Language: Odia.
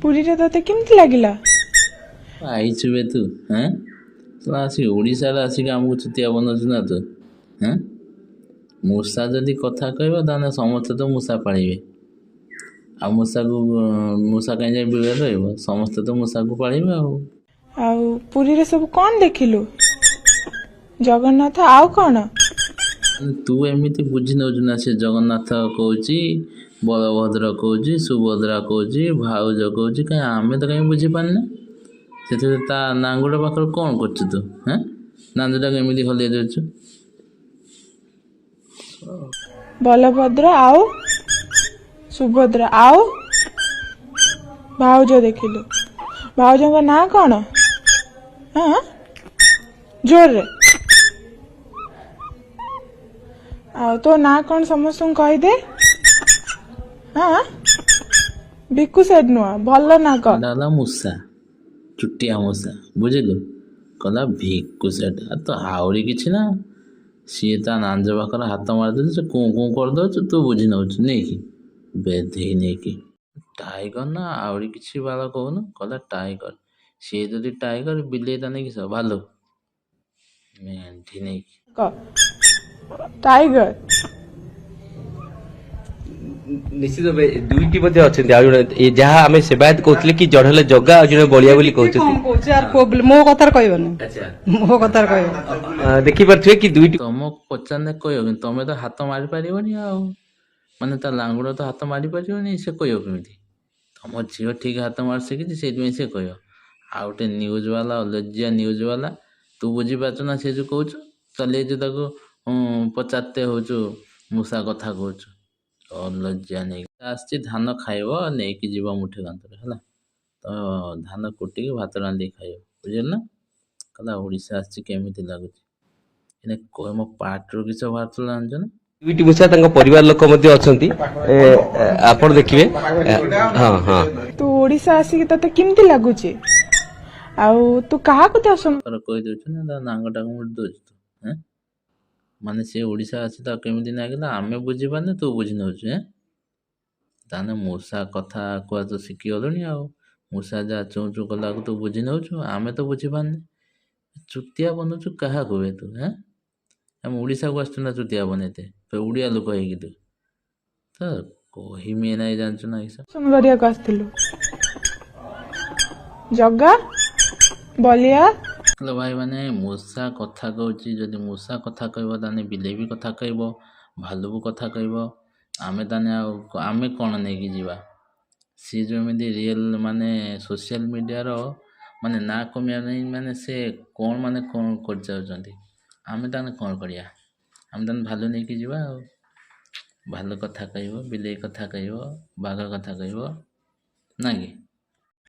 ପୁରୀରେ ତତେ କେମିତି ଲାଗିଲା? ଆଇଛୁ ବେ ତୁ? ହେଁ, ତୁ ଆସି ଓଡ଼ିଶାରେ ଆସିକି ଆମକୁ ଚୁତିଆ ବନଉଛୁ ନା ତୁ? ହେଁ, ମୂଷା ଯଦି କଥା କହିବ ତାହେଲେ ସମସ୍ତେ ତ ମୂଷା ପାଳିବେ। ଆଉ ମୂଷାକୁ ମୂଷା କାହିଁ ଯାଇ ବିଲରେ ରହିବ? ସମସ୍ତେ ତ ମୂଷାକୁ ପାଳିବେ। ଆଉ ଆଉ ପୁରୀରେ ସବୁ କ'ଣ ଦେଖିଲୁ? ଜଗନ୍ନାଥ, ଆଉ କ'ଣ? ତୁ ଏମିତି ବୁଝି ନେଉଛୁ ନା ସେ ଜଗନ୍ନାଥ କହୁଛି, ବଳଭଦ୍ର କହୁଛି, ସୁଭଦ୍ରା କହୁଛି, ଭାଉଜ କହୁଛି, କାହିଁ ଆମେ ତ କାହିଁ ବୁଝିପାରୁନେ। ସେଥିରେ ତା ନାଙ୍ଗୁଡ଼ ପାଖରେ କ'ଣ କରୁଛୁ ତୁ? ହେଁ, ନାଞ୍ଜଟାକୁ ଏମିତି ହଲେଇ ଦେଉଛୁ। ବଳଭଦ୍ର ଆଉ ସୁଭଦ୍ରା ଆଉ ଭାଉଜ ଦେଖିଲୁ। ଭାଉଜଙ୍କ ନାଁ କ'ଣ? ହଁ, ଜୋରରେ। ଆଉ ତୋ ନାଁ କ'ଣ ସମସ୍ତଙ୍କୁ କହିଦେ। ହଁ, ବିକୁ ସେଠ ନୁହଁ, ଭଲ ନାଁ କହ। ଏଟା ହେଲା ମୂଷା, ଚୁଟିଆ ମୂଷା, ବୁଝିଲୁ? କହିଲା ଭିକୁ ସେଠ ତ ଆହୁରି କିଛି ନା, ସିଏ ତା ନାଞ୍ଜ ପାଖରେ ହାତ ମାରିଦେଉଛି, ସେ କୁଁ କୁଁ କରିଦେଉଛୁ, ତୁ ବୁଝି ନେଉଛୁ ନେଇକି ବେଧେଇ ନେଇକି। ଟାଇଗର ନା ଆହୁରି କିଛି ବାଳ କହୁନୁ। କହିଲା ଟାଇଗର। ସିଏ ଯଦି ଟାଇଗର, ବିଲେଇ ତା ନେଇକି ଭାଲୁ ମେଣ୍ଢି ନେଇକି। କହ ଟାଇଗର। ନିଶ୍ଚିତ ଭାବେ ଦୁଇଟି ମଧ୍ୟ ଅଛନ୍ତି। ଆଉ ଜଣେ ଏ ଯାହା ଆମେ ସେବାୟତ କହୁଥିଲେ କି ଜଣେ ହେଲେ ଜଗା ଆଉ ଜଣେ ବଳିଆ ବୋଲି କହୁଛନ୍ତି। କଣ କହୁଛି ଆର ପୁଅ ବୋଲି ମୋ କଥାରେ କହିବନି। ଆଚ୍ଛା, ମୋ କଥାରେ କହିବ। ଦେଖିପାରୁଥିବେ କି ଦୁଇଟି ତମକୁ ପଚାରିଲେ କହିବ, କିନ୍ତୁ ତମେ ତ ହାତ ମାରିପାରିବନି। ଆଉ ମାନେ ତା ଲାଙ୍ଗୁଡ଼ ତ ହାତ ମାରିପାରିବନି, ସେ କହିବ କେମିତି? ତମ ଝିଅ ଠିକ୍ ହାତ ମାରି ଶିଖିଛି, ସେଇଥିପାଇଁ ସେ କହିବ। ଆଉ ଗୋଟେ ନ୍ୟୁଜ୍ ବାଲା, ଅଲଜ୍ୟା ନ୍ୟୁଜ୍ ବାଲା, ତୁ ବୁଝିପାରୁଛୁ ନା ସେ ଯେଉଁ କହୁଛୁ ଚଲେଇଛୁ ତାକୁ ପଚାରତେ ହଉଛୁ, ମୂଷା କଥା କହୁଛୁ ଅଲଜ୍ୟା ନେଇକି ଆସିଛି। ଧାନ ଖାଇବ, ନେଇକି ଯିବ ମୁଠେ କାନ୍ତରେ ହେଲା ତ, ଧାନ କୁଟିକି ଭାତ ରାନ୍ଧିକି ଖାଇବ, ବୁଝିଲୁ ନା? କହିଲା ଓଡ଼ିଶା ଆସିଛି କେମିତି ଲାଗୁଛି। ଏଇନେ ମୋ ପାଟିରୁ କିଛି ବାହାରୁଥିଲା ଜାଣିଛ ନା? ଦୁଇଟି ମୂଷା, ତାଙ୍କ ପରିବାର ଲୋକ ମଧ୍ୟ ଅଛନ୍ତି। ଆପଣ ଦେଖିବେ। ହଁ ହଁ। ତୁ ଓଡ଼ିଶା ଆସିକି ତତେ କେମିତି ଲାଗୁଛି? ଆଉ ତୁ କାହାକୁ ଦର୍ଶନ ତାର କହିଦେଉଛୁ ନା, ତା ନାଙ୍ଗଟାକୁ ମୁଡ଼ି ଦେଉଛୁ ତୁ? ହେଁ, ମାନେ ସେ ଓଡ଼ିଶା ଆସି ତାକୁ କେମିତି ଲାଗିଲା ଆମେ ବୁଝିପାରୁନେ, ତୁ ବୁଝି ନେଉଛୁ? ହେଁ, ତାହେଲେ ମୂଷା କଥା କୁହା ତୁ ଶିଖିଗଲୁଣି। ଆଉ ମୂଷା ଯାହା ଚୁଁ ଚୁଁ କଲାକୁ ତୁ ବୁଝି ନେଉଛୁ, ଆମେ ତ ବୁଝିପାରୁନେ। ଚୁତିଆ ବନଉଛୁ କାହାକୁ ବେ ତୁ? ହେଁ, ଆମେ ଓଡ଼ିଶାକୁ ଆସିଛୁ ନା ଚୁତିଆ ବନେଇତେ? ଓଡ଼ିଆ ଲୋକ ହେଇକି ତୁ ତ କହିମି ନାଇଁ ଜାଣିଛୁ ନା କିସ ଦର୍ଶନ କରିବାକୁ ଆସିଥିଲୁ? ଜଗା, ବଲିଆ। ହ୍ୟାଲୋ ଭାଇ, ମାନେ ମୂଷା କଥା କହୁଛି। ଯଦି ମୂଷା କଥା କହିବ ତାହେଲେ ବିଲେଇ ବି କଥା କହିବ, ଭାଲୁ ବି କଥା କହିବ। ଆମେ ତାହେଲେ ଆଉ ଆମେ କ'ଣ ନେଇକି ଯିବା? ସିଏ ଯେମିତି ରିଏଲ୍ ମାନେ ସୋସିଆଲ ମିଡ଼ିଆର ମାନେ ନାଁ କମିବା ନାହିଁ, ମାନେ ସେ କ'ଣ ମାନେ କ'ଣ କରିଯାଉଛନ୍ତି, ଆମେ ତାହେଲେ କ'ଣ କରିବା? ଆମେ ତାହେଲେ ଭାଲୁ ନେଇକି ଯିବା। ଆଉ ଭାଲୁ କଥା କହିବ, ବିଲେଇ କଥା କହିବ, ବାଘ କଥା କହିବ ନା କି?